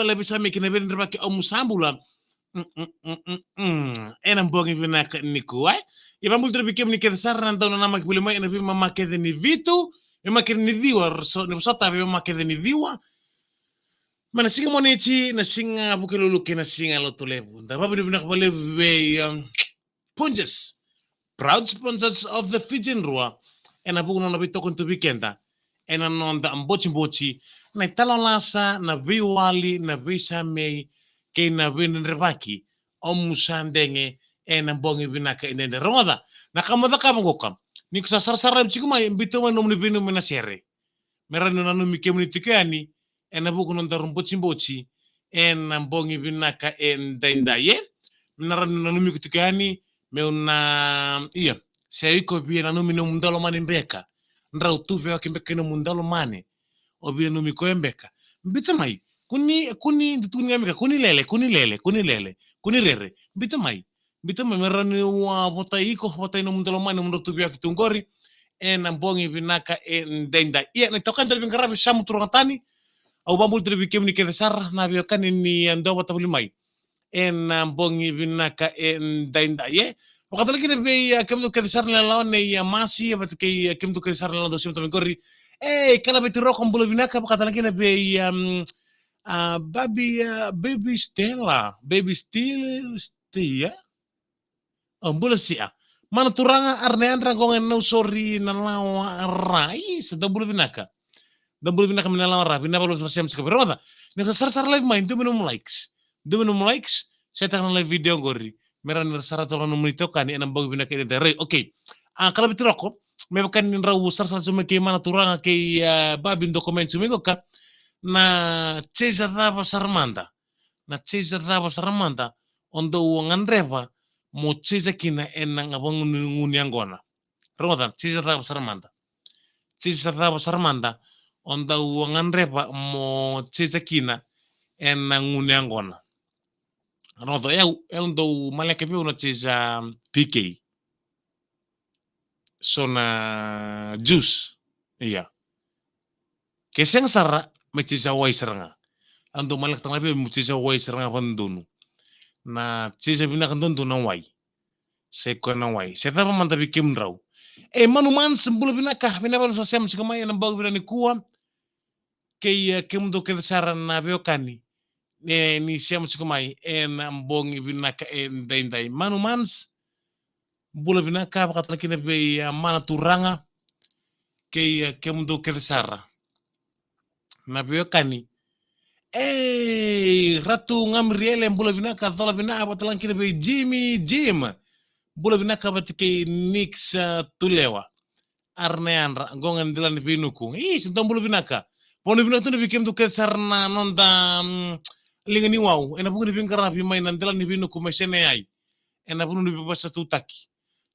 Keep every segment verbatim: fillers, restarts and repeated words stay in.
Levu sa mai kina vei na drevaki au mu sa bula. Mm, mm, mm, mm, mm. Ena bogi vinaka nikua, e. Ia vabula tale vei kemuni kece sara na dau nanamaki voli mai ena veimama kece ni vitu, veimama kece ni ciwa, so, ni vosota, veimama kece ni ciwa. Mai na siga Moniti, na siga Vukelulu kei na siga Lotulevu. Da vavinavinaka vakalevu vei, um, Punjas, proud sponsors of the Fijian Drua, ena vuku ni nona veitokoni tu vei keda ena noda botiboti, na italanoa lasa, na veiwali, na veisamei, kei na veidredrevaki, au mu sa dege ena bogi vinaka edaidai. Rogoca, na ka mo cakava qoka, ni ko sa sarasara levu tiko mai, biuta mai nomuni veinanumi na sere. Me rawa ni nanumi kemuni tiko yani ena vuku ni nodaru botiboti ena bogi vinaka edaidai, e. Me na rawa ni nanumi iko tiko yani, meu na, ia, se iko via nanumi nomu daulomani beka, drau tu veiwaki beka i nomu daulomani, o via nanumi koya beka, biuta mai. Kuni, kuni, tukuni ga mai ka, kuni lele, kuni lele, kuni lele, kuni rere, biuta mai. Biuta mai me rawa niu a votai iko, votai nomu daulomani, nomudrau tu veiwaki tu qori ena bogi vinaka edaidai. Ia, na itokani tale veiqaravi Samu Turaga Tani, au vabula tale vei kemuni kece sara na veiwekani ni a dua vata voli mai ena bogi vinaka edaidai, e. Vakatale kina vei, a, kemudou kece sara na lalawa nei, a, Masi, vata kei, a, kemudou kece sara na lalawa dou sema tale mai qori. E, Kala Veitiroko, bula vinaka, vakatale kina vei, um, a, Baby, a, Baby Stella, Baby Still, Stia. O, bula sia. Mana Turaga, Arne Yadra, Goga Nausori, na lawa ra, sa dou bula vinaka. Dou bula vinaka mai na lawa ra, vinaka vakalevu sara sema tiko vei. Rogoca, ni sa sarasara live mai, dua mai nomu likes. Dua mai nomu likes, share taka na live video qori. Me rawa ni ra sara tale nomuni itokani ena bogi vinaka edaidai. Right, okay. A, Kala Veitiroko, me vaka ni drau sarasara tiko mai kei Mana Turaga kei, a, Babi, dou comment tiko mai qoka. Na chase cava sara mada? Na chase cava sara mada o dau gadreva mo chase kina ena gunu, gunu yaqona? Rogoca, chase cava sara mada? Chase cava sara mada o dau gadreva mo chase kina ena gunu yaqona? Rogoca, e, e dau maleka vei au na chase, um, P K. So na juice. Ia. Ke sega sara, me chase wai sara ga. Au dau maleka tale ga vei au mo chase wai sara ga vakadodonu. Na chase vinaka dodonu na wai. Se koya na wai. Se cava mada vei kemudrau. E, Manu Mans, bula vinaka, vinaka vakalevu sa sema tiko mai ena bogi vinaka nikua. Kei, e, kemudou kece sara na veiwekani, e, ni sema tiko mai ena bogi vinaka edaidai. Manu Mans, bula vinaka, vakatale kina vei, a, Mana Turaga, kei, a, kemudou kece sara na veiwekani. Ei, Ratu Gabriele, bula vinaka, cola vinaka, vakatale kina vei Jimmy Jim. Bula vinaka vata kei Nix, a, Tulewa. Arne Yadra, Goga ni Dela ni Veinuku. Ii, sa dou bula vinaka. Vanua vinaka tu na vei kemudou kece sara na noda, mm, liga ni wau. Ena vuku ni veiqaravi mai na Dela ni Veinuku mai Seneyai. Ena vanua ni veivosakitaki.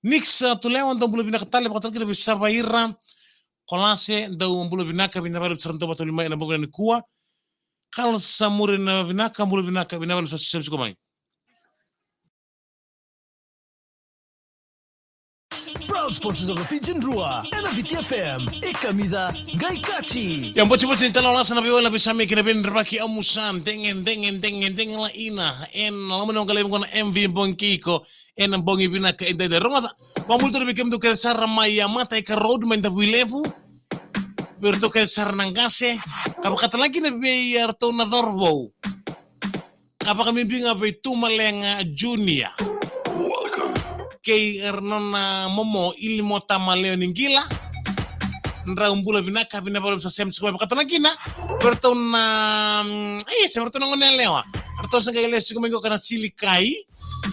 Nix, a, Tulewa, dou bula vinaka tale, vakatale kina vei Savaira Kolase, dou bula vinaka, vinaka vakalevu sara dou vata voli mai ena bogi nikua. Kala Samure na vinaka, bula vinaka, vinaka vakalevu sa sema tiko mai. Proud sponsors of the Fijian Drua, ena Viti F M, e kamica qai kaci. Ia, botiboti ni talanoa lasa, na veiwali, na veisamei kei na veidredrevaki, au mu sa dege, dege, dege, dege lai ina ena loma ni waqalevu qo na M V Bogi Kei Iko, ena bogi vinaka edaidai. Rogoca, vakabula tale vei kemudou kece sara mai, a, Mataika Road, mai Davuilevu. Vei iratou kece sara na qase, ka vakatale kina vei iratou na cauravou. Ka vakabibi ga vei Tumalega Junior. Kei ira nona momo, Ilimota Maleo ni Qila. Drau bula vinaka, vinaka vakalevu sa sema tiko mai, vakatale kina vei iratou na, mm, e, se vei iratou na gone yalewa. Ratou sa qai lesu tiko mai qoka na Silikai.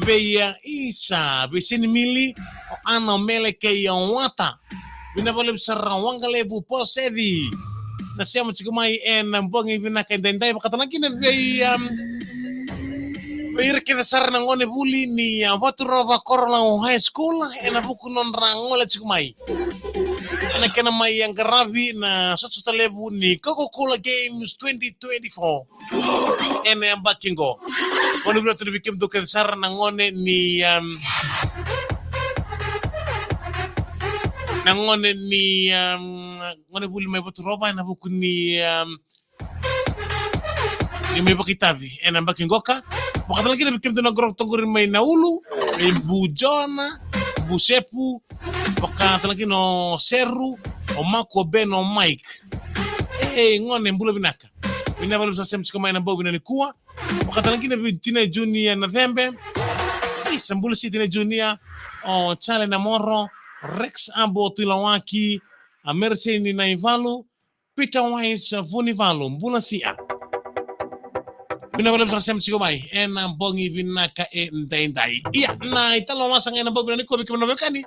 Vei, e, isa, vei Senimili, o Ana, o Mele kei o Wata. Vinaka vakalevu sara, Waqalevu Posedi. Na sema tiko mai ena bogi vinaka edaidai, vakatale kina vei, um, vei ira kece sara na gone vuli ni, a, Vaturova Korolau High School, ena vuku ni nodra gole tiko mai ena kena mai qaravi na sotasota levu ni Coca-Cola Games twenty twenty-four. Ena yabaki qo. Vanua vinaka tu na vei kemudou kece sara na gone ni, um, na gone ni, um, gone vuli mai Vaturova ena vuku ni, um, Ni mai vakaitavi ena baki qoka. Vakatala kina vei kemudou na qoroqoro qori mai na ulu, e Bujona, Busepu, vakatala kina o Seru, o Maku, o Ben, o Mike. E gone, bula vinaka. Vinaka vakalevu sara sema tiko mai ena bogi nikua. Vakatala kina vei Tina Junior na Cebe. Isa, bula si Tina Junior, o Chale na Moro, Rex Abo Tuilawaki, a Mereseni na Ivalu, Peter Wise Vunivalu, bula sia. Vinaka vakalevu sara sema tiko mai ena bogi vinaka edaidai. Ia, na italanoa sa qai ena bogi vinaka nikua vei kemuni na veiwekani.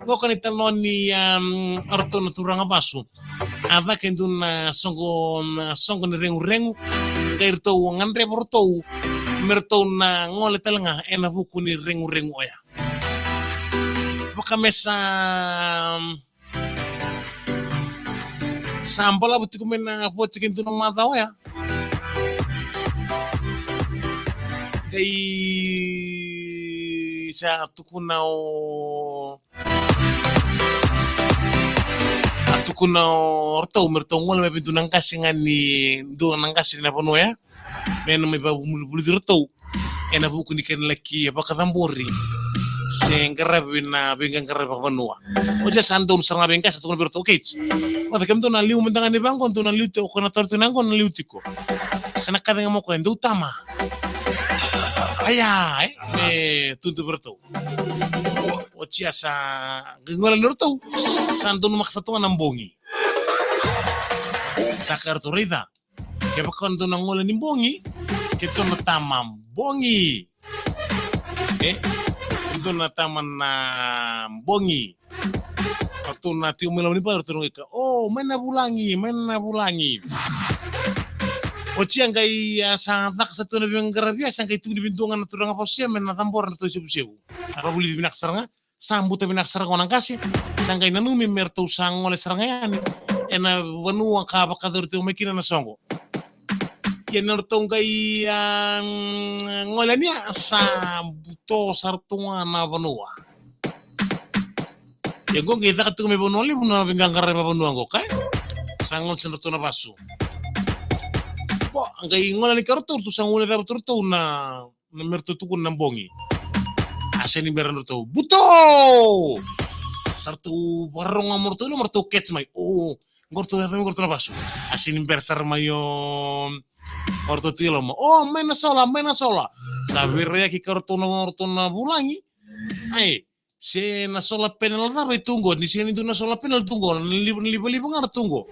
Qoka na italanoa ni, um, ratou na turaga vasu. A caka e dua na soqo, na soqo ni reguregu. Qai ratou gadreva ratou me ratou na gole tale ga ena vuku ni reguregu oya. Vaka me sa, um, sa balavu tiko mai na vo tiko e dua na macawa oya. Qai sa tukuna o, a tukuna o ratou me ratou gole mai vei dua na qase ga ni, dua na qase ni na vanua oya. Me na mai vakavulivulici ratou ena vuku ni kena laki vakacabori se qaravi na veiqaqaravi vakavanua. Oti ya sa donu sara ga vei qase, sa tukuna vei ratou, okay, o cei kemudou na liu mada ga ni vaqo, dou na liu tiko, o koya na tauri tiko na yaqona na liu tiko. Sa na kaci ga mai o koya, dou tama. Aya, e, me tudu vei ratou. Oti ya sa qai gole ni ratou, sa donumaka sa tu ga na bogi. Sa kaya ratou, raica, kevaka dou na gole ni bogi, keitou na tama bogi. E, dou na tama na bogi. Ratou na tiko mai loma ni vale, ratou na qai kaya, o, mai na vulagi, mai na vulagi. Oti ya qai, a, sa caka sa tu na veiqaravi ya, sa qai tukuni vei dua ga na turaga vasu ya me na cabora na ratou isevusevu. A vakavulici vinaka sara ga, sa buta vinaka sara ga na qase, sa qai nanumi me ratou sa gole sara ga yani ena vanua ka vakayacori tiko mai kina na soqo. Ia ni ratou qai, a, gole yani ya, sa buto sara tu ga na vanua. Ia qo qai caka tiko mai Vanua Levu na veiqaqaravi vakavanua qo, ka e sa gole tu na ratou na vasu. Bo, qai gole yani ka ratou, ratou sa gole cava tu ratou na na me ratou tukuna na bogi. A sega ni bera na ratou, buto! Sa ratou vakarorogo ga mo ratou i loma, ratou keci mai, o, qo ratou yaco mai qo ratou na vasu. A sega ni bera sara mai o, o ratou tu i loma, o, mai na sola, mai na sola. Sa veiraiyaki ka ratou na, ratou na vulagi. Ai, se na solar panel cava e tu qo, ni sega ni dua na solar panel tu qo, na liva, na livaliva ga na tu qo.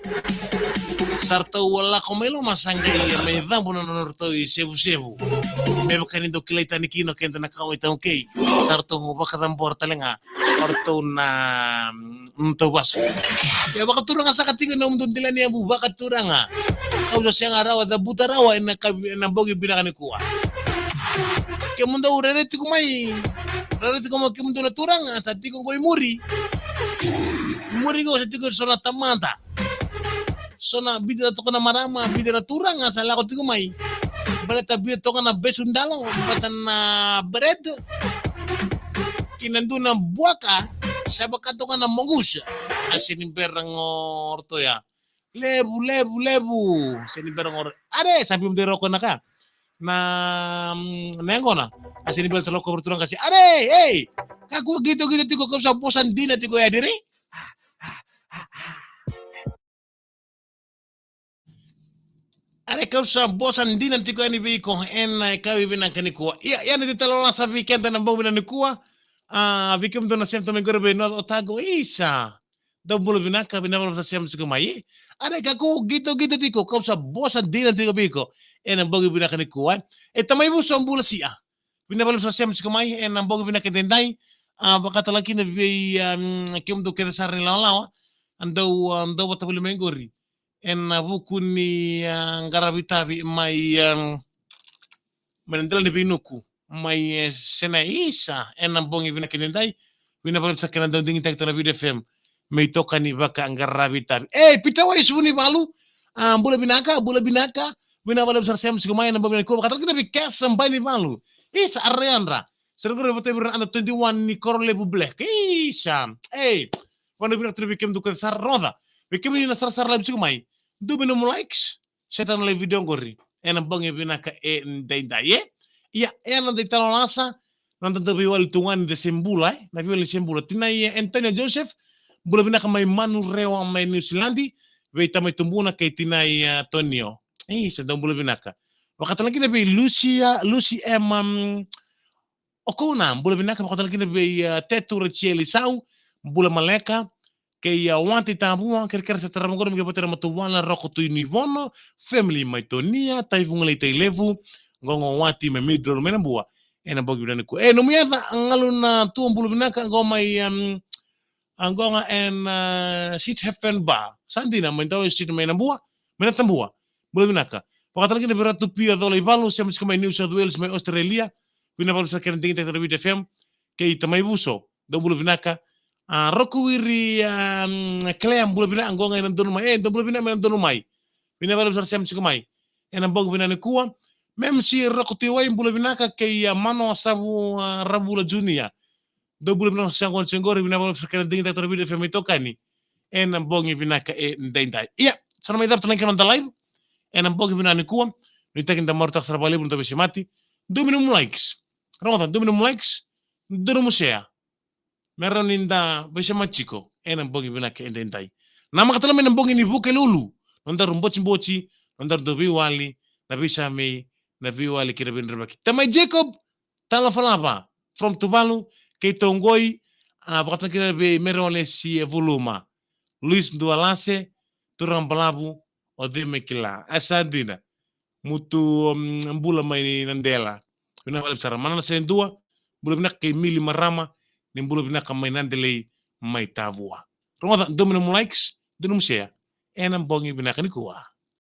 Sa ratou a lako mai loma, sa qai mai cabu na nodratou isevusevu. Me vaka ni dau kilai tani kina o keda na kawa iTaukei. Sa ratou vakacabora tale ga o ratou na, mm, nodratou vasu. Ia vakaturaga, sa ka tiko na nomudou delaniyavu vakaturaga. Kau sa sega rawa, cavuta rawa ena ka, ena bogi vinaka nikua. Kemudou rairai tiko mai, rairai tiko mai kemudou na turaga sa tiko qo i muri. I muri qo sa tiko so na tamata, so na vica toka na marama, vica na turaga sa lako tiko mai. Baleta vica toka na vesu dalo vata na bread kei na dua na buaka, sa vaka toka na mongoose. A sega ni bera ga o ratou ya. Levu, levu, levu. Sega ni bera ga o ratou. Are, sa biu mudei roko na ka. Na, mm, na yaqona. A sega ni bera tale ga o ratou na qase. Are, ei. Kakua qitoqito tiko, kau sa vosa dina tiko yani re. Are, kau sa vosa dina tiko yani vei iko ena yakavi vinaka nikua. Ia, ia na italanoa sa vei keda ena bogi vinaka nikua. A, vei kemudou na sema tiko mai qori vei North Otago, isa. Dou bula vinaka, vinaka vakalevu sa sema tiko mai. Are, kakua qitoqito tiko, kau sa vosa dina tiko vei iko ena bogi vinaka nikua. E tamai Vuso, bula sia. Vinaka vakalevu sa sema tiko mai ena bogi vinaka edaidai. A, vakatale kina vei, um, kemudou kece sara na ilawalawa a dau, a, dau vakatavuli mai qori ena vuku ni, a, qaravi tavi mai, um, mai na dela ni veinuku mai, e, Senai, isa, ena bogi vinaka edaidai. Vinaka vakalevu sa kena dau digitaki tu na Viti FM me itokani vakaqaravi tavi. E, Peter Wise Vunivalu, a, bula vinaka, bula vinaka. Vinaka vakalevu sara sema tiko mai ena bogi vinaka nikua. Vakatale kina vei Kesa Bainivalu, isa, a rairai yadra. Sa ra qori vata vei ira na under twenty-one ni Korolevu Black, isa. E, vinaka vakalevu vei kemudou kece sara, rogoca. Vei kemuni na sarasara live tiko mai, dua mai nomu likes. Share tale na live video qori. ena bogi vinaka e daidai, e. Ia, e na dai talo lasa, na dau veiwali tu ga ni da se bula, e. Na veiwali se bula. Tinai, e, Antonio Joseph, bula vinaka mai Manurewa mai New Zealand, vei tamai tubuna kei tinai, e, Antonio. E, se dau bula vinaka. Vakatalaki na vei Lucia, Lucy Emma, mm, Okona, bula vinaka, vakatalaki na vei, e, Tetu Rachel Isau, bula maleka, kei, e, Wati Tavua, kerekere sa tarava qo, me ke vata na matavuvale na Roko Tui Nivono, family mai Tonia, Tai Vugalei, Tai Levu, qo qo Wati mai Midrol, mai Nabua, ena bogi vinaka nikua. E, nomu yaca, Galu na Tua, bula vinaka, qo mai, em, a, qo ga ena, e, Sit Heaven Bar. Sa dina, mai Dawai Street, mai Nabua, mai Natabua. Bula vinaka. Vakatalaki na vei Ratu Pia Cola Ivalu, sema tiko mai New South Wales, mai Australia. Vinaka vakalevu sara kena digitaki tiko na Viti F M. Kei tamai Vuso. Dou bula vinaka. A, Roko Wiri, a, mm, Claire, bula vinaka, qo ga ena donu mai. E, dou bula vinaka, mai na donu mai. Vinaka vakalevu sara sema tiko mai. Ena bogi vinaka nikua. M M C Roko Tiwai, bula vinaka, kei, a, Mano Savu, a, Ravula Junior. Dou bula vinaka sa qo ni se qori, vinaka vakalevu sara kena digitaki tiko na Viti F M itokani. Ena bogi vinaka e daidai. Ia, sa na mai cava tale ga na noda live. Ena bogi vinaka nikua. Nuitaki da marautaka sara vakalevu na noda veisemati. Dou mai nomu likes. Rogoca, dou mai nomu likes. Dou nomu share. Me rawa ni da veisemati tiko. Ena bogi vinaka e daidai. Namaka tale mai na bogi ni Vukelulu. Nodaru botiboti. Nodaru dau veiwali. Na veisamei. Na veiwali kei na veidredrevaki. Tamai Jacob. Tala Falava, from Tuvalu, kei Togoi, a, vakatakila vei Mere Walesi e Vuluma. Luis Dualase, turaga balavu, o cei me kila. E sa dina. Mutu, mm, bula mai Nadela. Vinaka vakalevu sara. Manana Sedua, bula vinaka kei Mili Marama, ni bula vinaka mai Nadelei mai Tavua. Rogoca, dou mai nomu likes, dou nomu share. Ena bogi vinaka nikua.